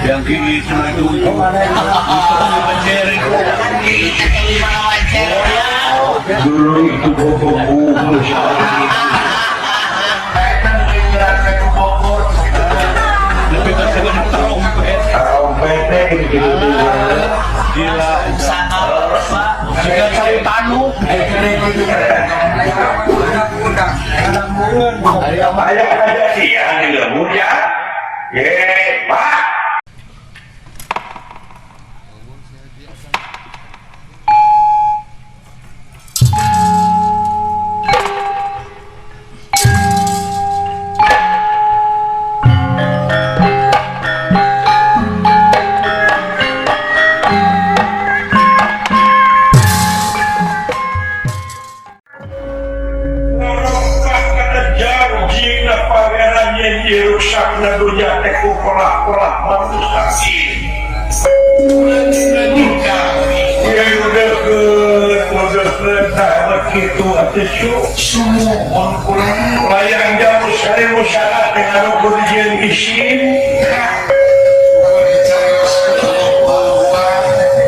Yang kini itu itu itu dulu itu bohong. Gila. Jika cari tanu. Ada siang di lembur ya. Ye, Pak. Layang jamu sari musyarat dengan ukur jeung isin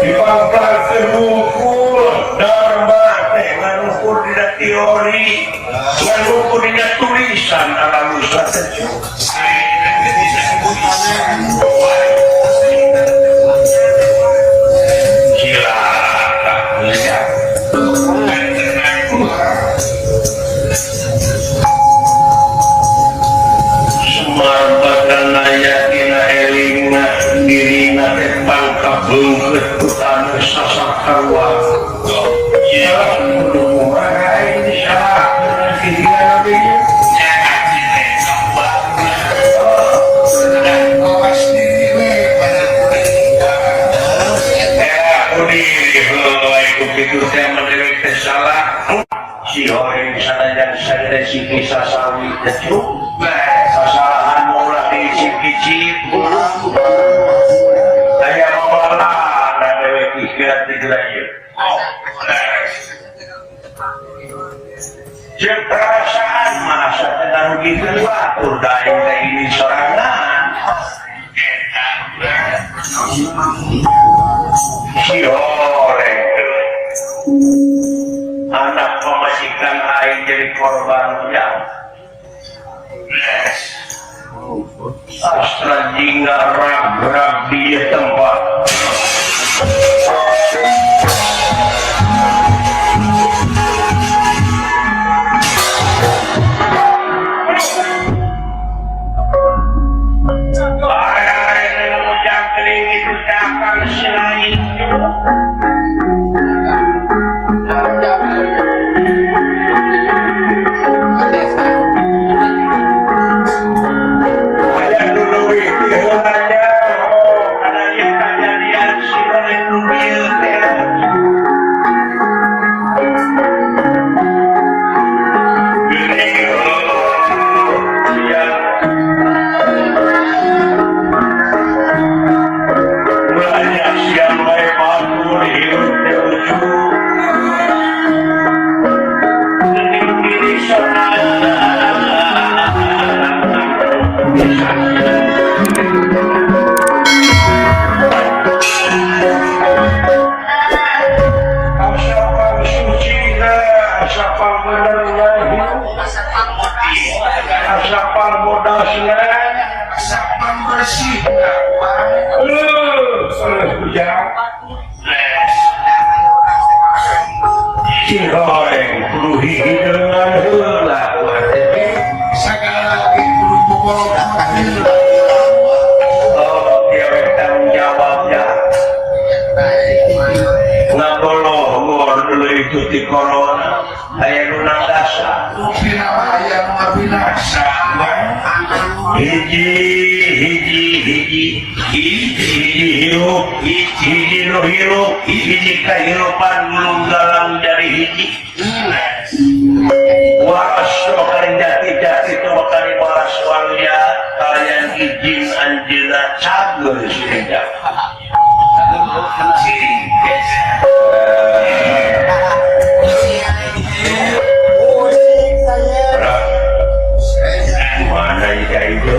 dipangpangkeun ngumpul dharma teh nganukur dina teori nganukur dina tulisan analisa teh. Kesalahan maulah dicip-cip saya malah dan dewek ikhlas di geraya jeung perasaan masa tengah rugi batur daeng teh ini sorangan si horeng anak pemajikan aing jadi korban ya. Astra jingga rag-rag di tempat. Itu cakang selain kehidupan gulung galang dari hiji waras kali jati-jati itu kali waras walia kalian izin anjina cager sehingga mana jika itu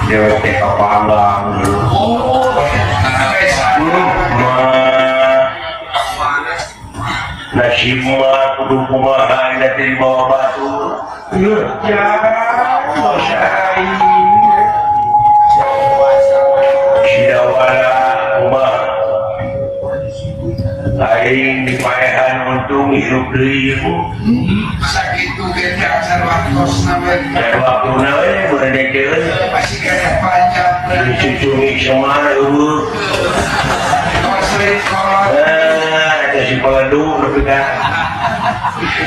Dewek teh kapanggang. Oh, nasib mah kudu kumaha ida teh dibawa batur. Ya, Sidawala kumaha aing dipaehan untung hirup deui ieu. Sakitu ge dasar waktosna we. Waktuna we beredekeun. Masih kaya panjang. Dicucungi semar eueuh. Eta si paledu nepi ka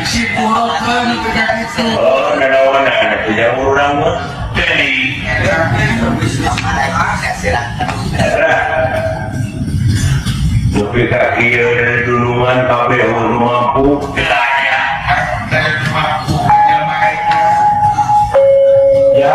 si pulokeun nepi ka kitu. Oh, nanaonan atuh jang urang mah. Deui. Nepi ka kieu dari dulungan kabeh nu mampu. Ya. Ya.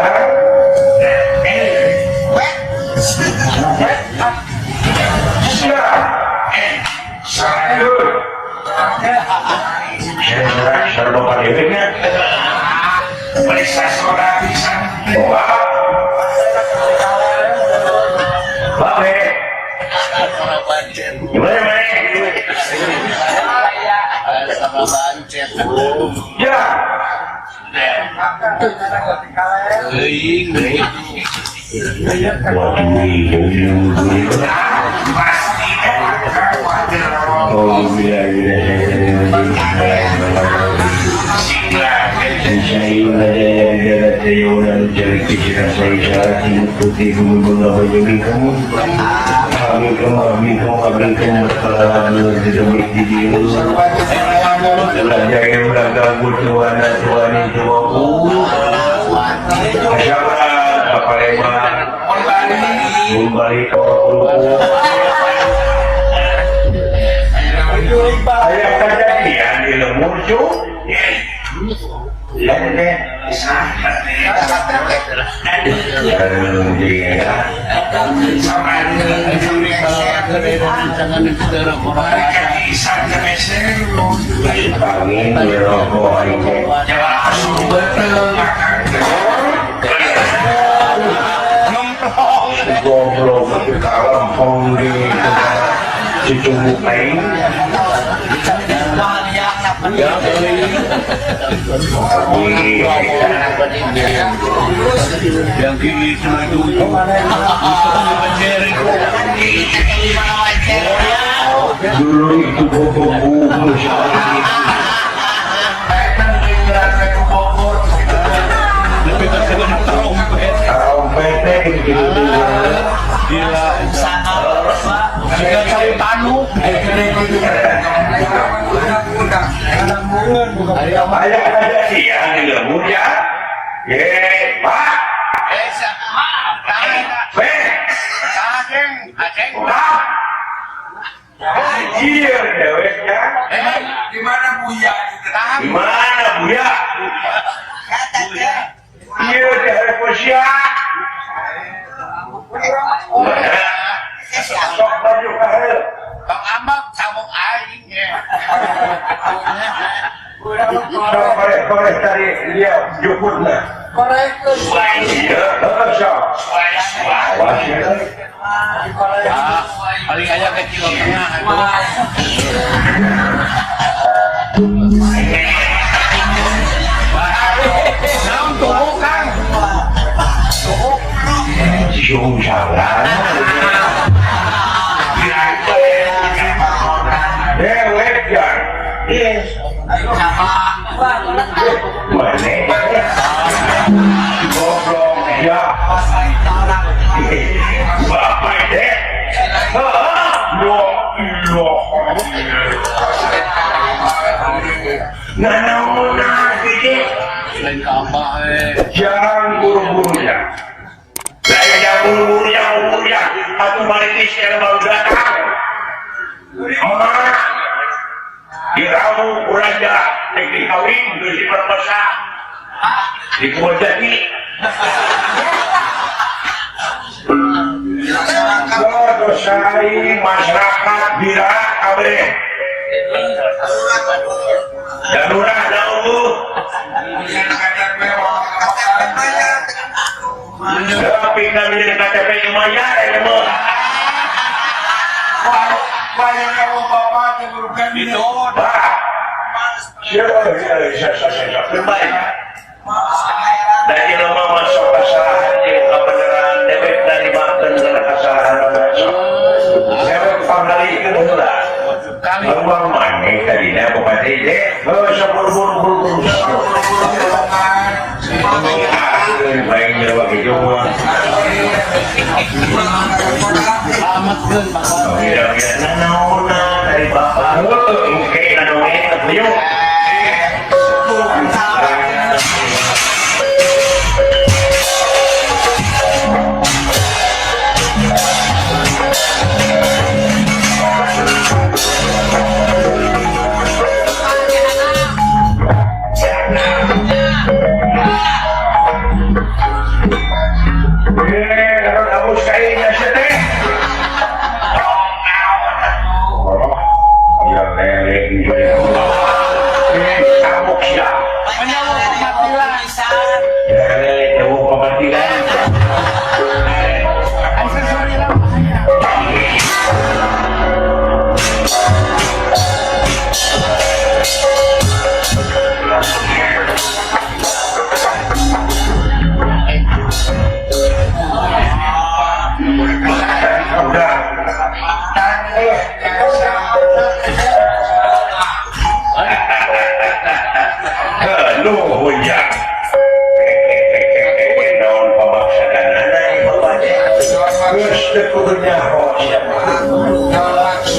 Ayah kejadian di lemur cu. Goblok kalempong di cicunguk aing. Yang kiri itu dulu itu lebih terkenal trompet. Trompetnya gitu. Gila. Jika cari tanu. Ayah ada siang di lembur ya. Ye, Pak. B. Pak. Anjir, deweknya. Di mana Buya? Di mana Buya? Iya, di Herposia. Sok maju ka heul. Bang Amak sabuk aing ya. Sok korek-korek tadi dia jukutna. Korek. Iya, sok. Paling aja kecil tengah itu. Naon tuh Kang? Siung salah. Dewek ya. Mana? Goblok ya. Bapak deh. Jangan buru-burunya. Lain jangan buru-burunya, buru-burunya. Aku balik di sini baru datang. Emak diramu raja, dikawin, diperkosa, dikuat jadi. Dosai masyarakat birak kabeh. Danurah dauh. Tapi kami dari KTP lumayan ya mah. Banyak kamu bapak keburukan itu. Pak. Ya, ya, dan jelema masuk kesalahan jeung kabeneran dewek narimakeun kana kesalahan masuk. Dewek pangalihkeun heula. Uang maneh tadina bupati teh heuh saburu-buru. Baik nyawa kitu mah. Amatkeun bapak. Kira-kira naonna dari bapak. Heuh, engke nanoe teh yuk.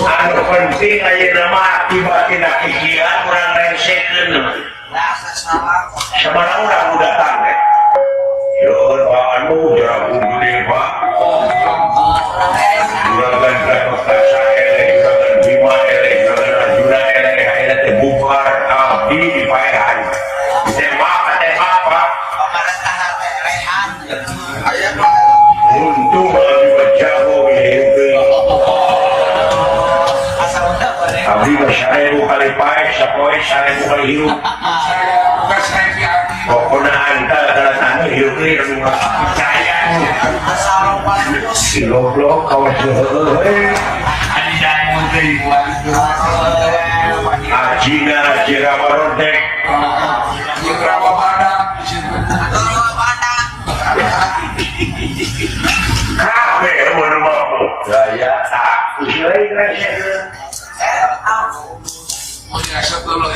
Anu penting ayeuna mah akibatina kikian urang rengsekeun. Sabaraha urang nu datang teh? Yeuh, Pak anu jaragung gede, Pak. Juragan Gatotkaca eleh, juragan Bima eleh, juragan Arjuna eleh, ayeuna teh bubar abdi dipaehan. Ditembak, tembak, Pak. Untung abdi mah jago ieu. Abdi mah 1000 kali paeh, sapoe 1000 kali hirup. Pokona antar kana taneuh hirup deui anu percaya. Si goblok kawas heueuh we. Ajina jirawa rodek. Jirawa badak. Kabeh mun mampu. Gaya tak lain rasa.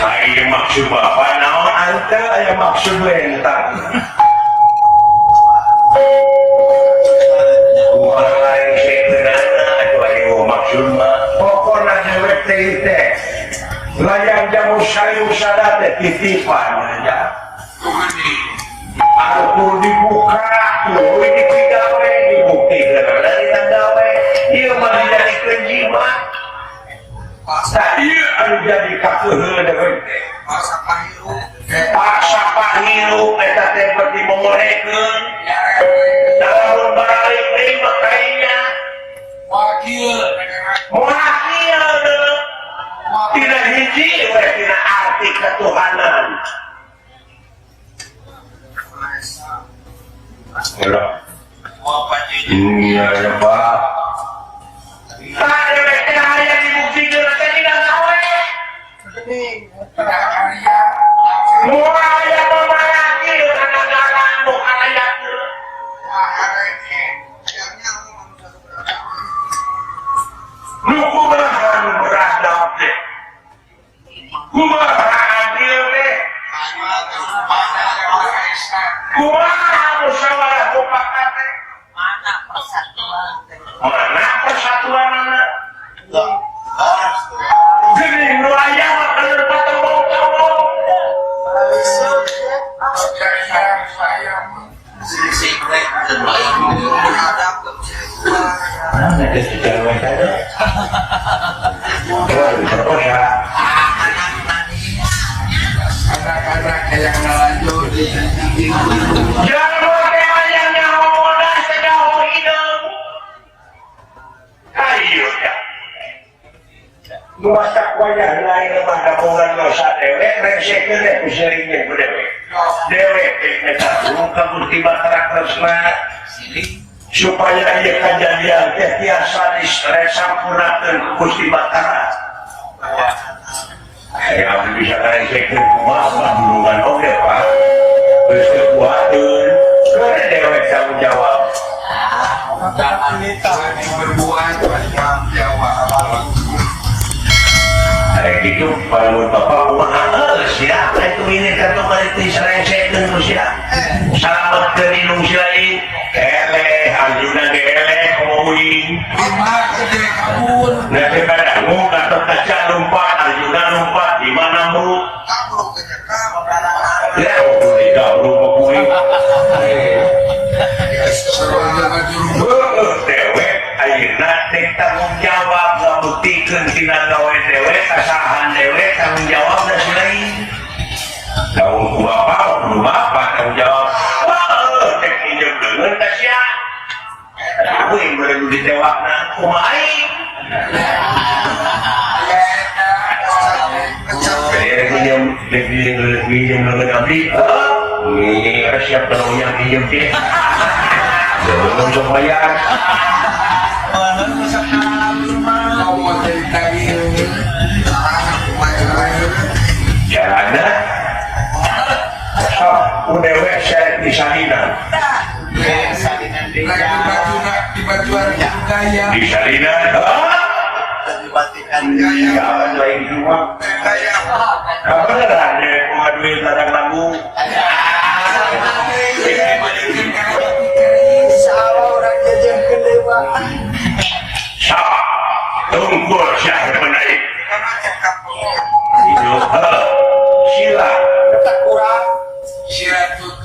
Aya maksud bapak naon anta aya maksud lentang. Orang lain sebenarnya atuh aya maksud mah pokona dewek teh teh. Layang jamu sayu sada teh titipan aja. Anu kudu dibuka kudu dipigawe dibuktikan dari tanggawe ieu mah dijadikeun jimat. Tadi anu jadi kakeuheul dewek teh. Paksa pahirup eta teh berarti mengorekeun. Lamun baralik deui mah kainya. Wakil. Wakil deui. Tina hiji we tina arti ketuhanan. Ulah. Iya ya Pak. Tah dewek teh aya dibuktikeun teh dina gawe. Moal aya mamalaki kana ngaran nu kalayakeun. Nu kumaha nu beradab teh? Kumaha adil teh? Kumaha musyawarah mufakat teh? Mana persatuan? Mana persatuanana? Geuning nu aya mah keur patembong-tembong. Mana geus digawe teh? Anak-anak yang lanjut di Jalma teh aya nyaho bodas teh nyaho hideung. Hayu ya. Nu matak wayah lain mah dapungan dosa dewek rengsekeun teh ku seuringnya ku dewek. Dewek eta ka Gusti Batara Kresna supaya ieu kajadian teh tiasa disampurnakeun ku Gusti Batara. Aya abdi bisa ngaresekeun kumaha dulungan oge Pak. Geus teu kuateun, keur dewek tanggung jawab. Berbuat tanggung jawab. Kayak gitu, kalau bapak kumaha sia itu ini kartu balik diserengsekeun ku sia. Salamet ke indung sia lain. Eleh, Arjuna ge eleh kumaha. Bima gede kabur. Nah, teh kadangu gatot kaca lompat, Arjuna lompat di mana mu? Kabur ke Jakarta. Ya, di kabur kuing. Dewek ayeuna teh tanggung jawab ngabuktikeun tina gawe dewek kasalahan dewek tanggung jawab da si lain. Tanggung ku bapak, kudu bapak tanggung jawab. Heuh, teh injem leungeun ka sia. Aku yang beureum ditewakna kumaha aing? Pinjam, pinjam leungeun abdi. Heuh, siap kalau yang pinjam teh. Belum sok bayar. Carana sok udewe seret di salinan. Di salinan. Kapan lain dua? Kapan ada duit ladang lagu? Tunggu syahir menaik. Itu sila.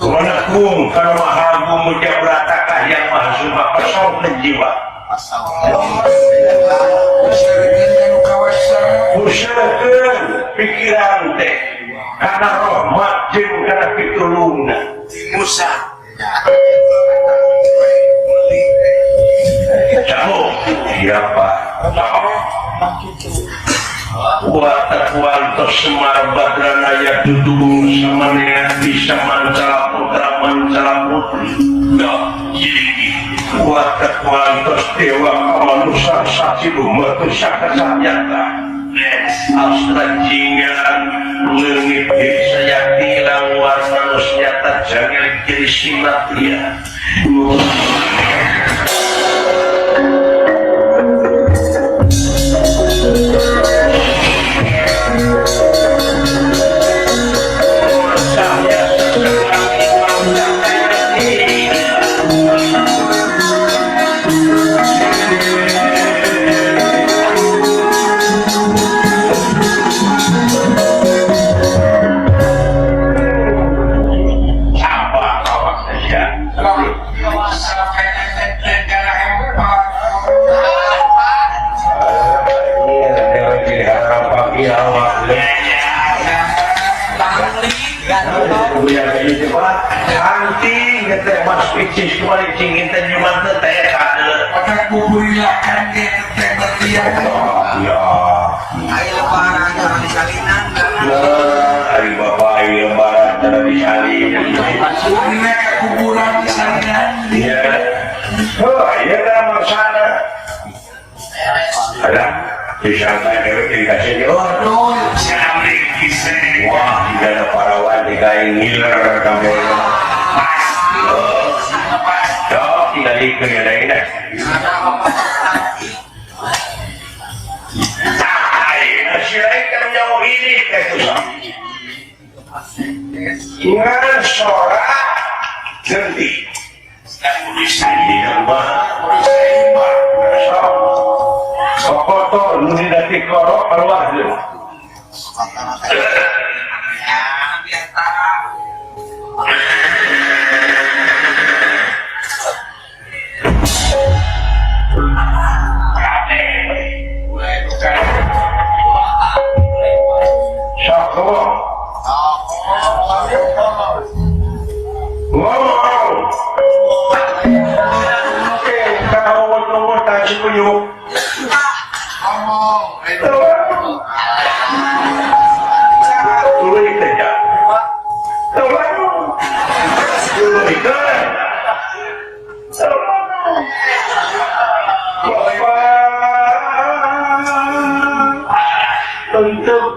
Menekung karena maha agung mujabratakah yang maha sumpah pesong dan jiwa. Usahakan pikiran teh karena rahmat jeung karena pitulungna. Musa. Jauh siapa? Kuat Semar Badranaya dudung samanea bisa mancala putra mancala putri. Kuat kuantos dewa kamanusa saksi lumatu sakasanyata. Astra jingga leungit sayakti lang warna nyata jangel kiri simatria. Wah, tidak ada parawan di kain ngiler kamu. Dok, tinggal ikut ya lain dah. Silakan jauh ini ngan sorak ganti. Sokoto nuni dati korok keluar dulu. Bapak untuk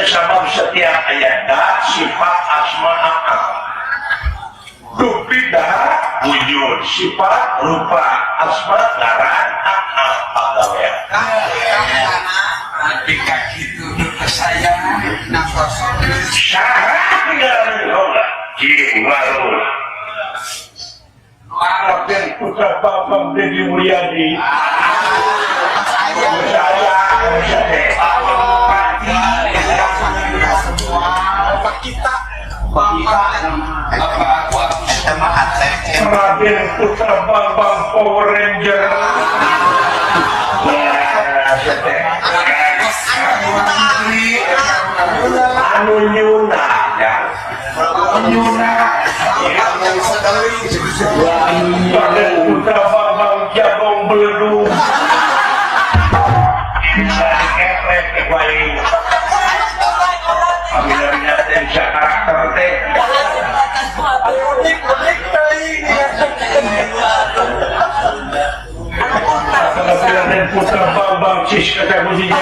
sabab setiap ayat sifat asma akal dupida wujud sifat rupa asma ngaran akal pagawean Ketika gitu saya syarat tinggal cing warun Raden Putra Bapak Deddy Mulyadi saya kita Raden Putra Bambang Power Ranger. Anu nyuna ya. Nyuna. Raden Putra Bambang Jabong Beledung. Karakter teh Putra Bambang Cis kata musiknya.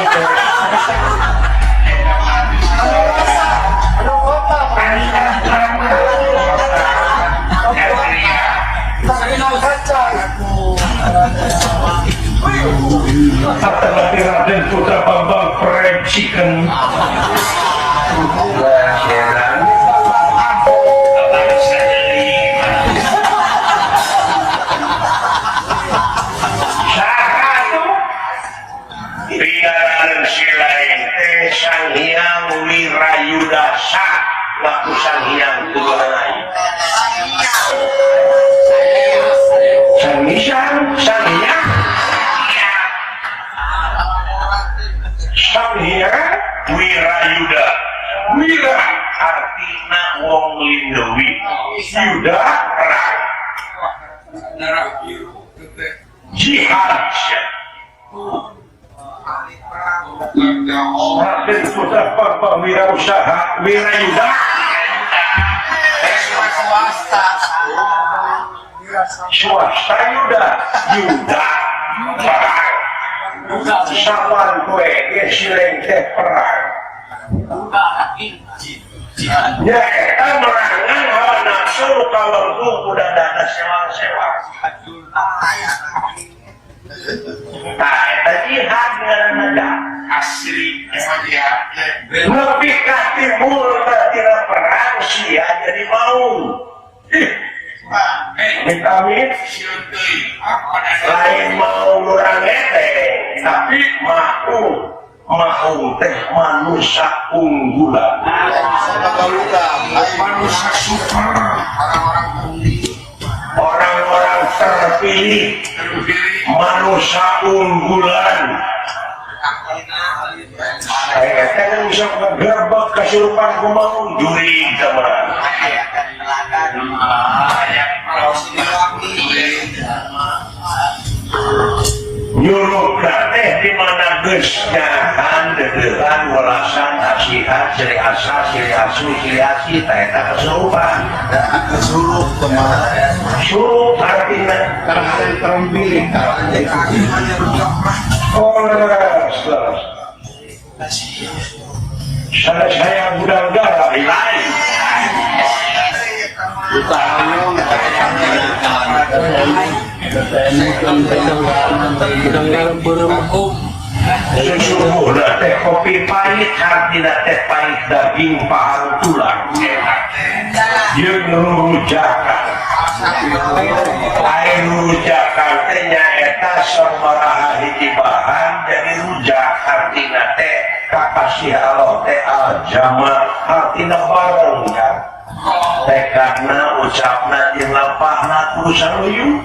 Raden Putra Bambang Fried Chicken. Sang Hyang Wirayudasa laku Sang Hyang Tuhanai Sang Hyang Sang Hyang Sang Hyang Wirayuda Wira artina wong lindewi Yuda perang jihad Raden Putra Bambang Wirausaha Wirayuda swasta swasta Yuda Yuda perang sawan kue sileng teh perang ya eta merangan hawa nafsu kawangku kuda dana sewang-sewang tah eta jihad ngaranna asli emang jihad lebih ka timbul tina perang sia jadi mau amit lain mau urang ete tapi mau mau teh manusia unggulan manusia super orang-orang terpilih manusia unggulan. Saya bisa ngegerbek kesurupan ku mau jurig teman. Nyuruh teh di mana geus nyahan deudeuhan welasan asihan seri asa seri asu seri asi teh eta kesurupan. Kesurup teman. Surup artinya terpilih. Oh, leres. Saya budak darah lain. Sesungguhnya teh kopi pahit artinya teh pahit daging pahang tulang. Jeung rurujakan. Air rujakan teh nyaeta sabaraha hiji bahan jadi rujak artina teh kakasih Allah teh al-jama artina bareng kan. Tekadna ucapna jeung lampahna kudu saluyu.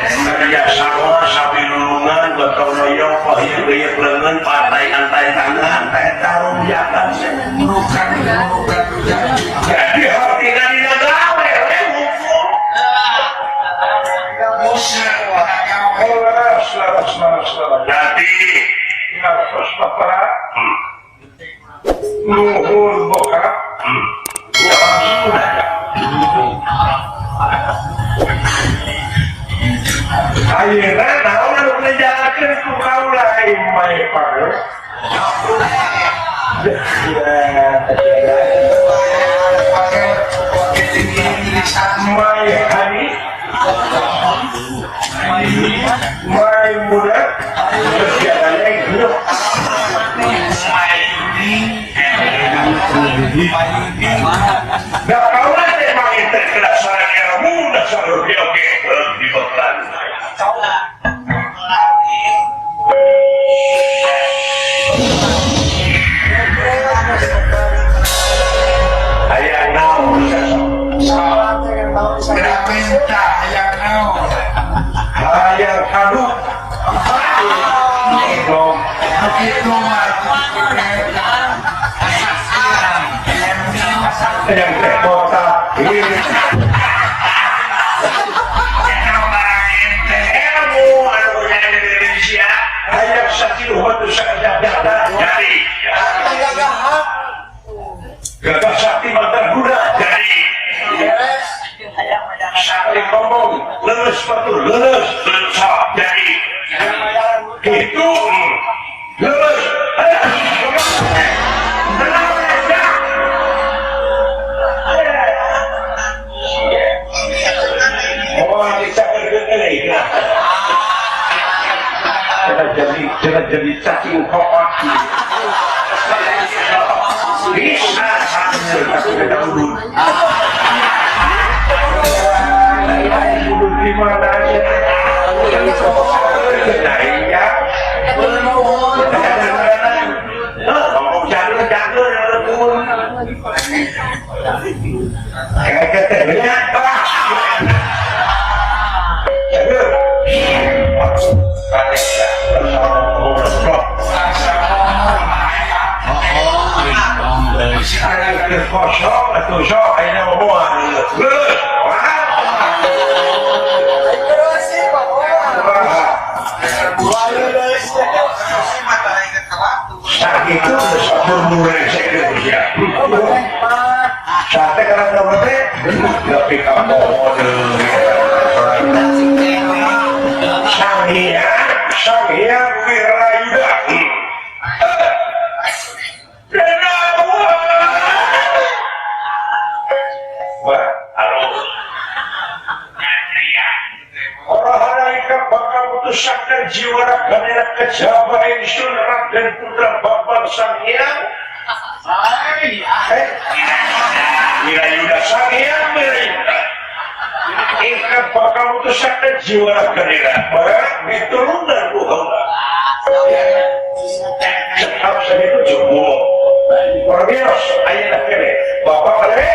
Kerja sama sabilulungan gotong royong pahieuk-hieuk leungeun partai antai tangan eta rumjakan Bukan bukan. Jadi hartina dina gawe we hukum. Jadi ngartos papara nuhun bokap ayeuna naon anu ngajakeun ku kaula mae pare mai hari mai muda da kaula teh mangin teh kedasaran ilmu dasar oge di beklan. Hayang naon Minta hayang naon hayang kaduk begitu mah yang teh kota ilmu anu di Indonesia hayang sakieu batu sakajada jadi gagah sakti mandraguna jadi sakti ngomong leles batu leles leles jadi itu leles. Jadi cacing kopak bisa sampai dulu di mana aja ngomong jago jago kosong atau sok ayeuna moal geus sakitu geus murmur-resek geus ya. Sate kana teh nepi ka poho deui. Sang Hyang Wirayuda. Putusakan jiwa raga kejaba ingsun Raden Putra Bambang Sang Hyang Wirayuda Sang Hyang Wirayuda ingkang bakal mutusaken jiwa raga diturunan ku heula cekap sakitu jembo permios ayeuna kene bapak kene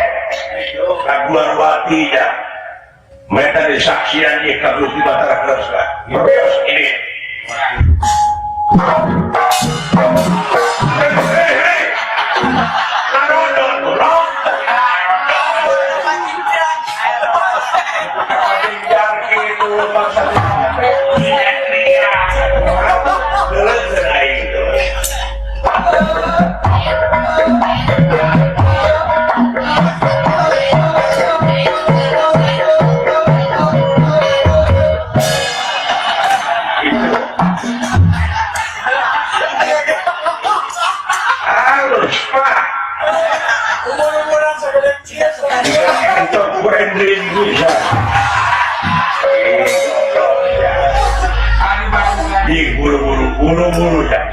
kaguarwati ya mereka disaksian ieu ka Gusti Batara Kresna. Permios ini. Buru-buru ya.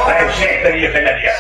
Resek tadi kena dia.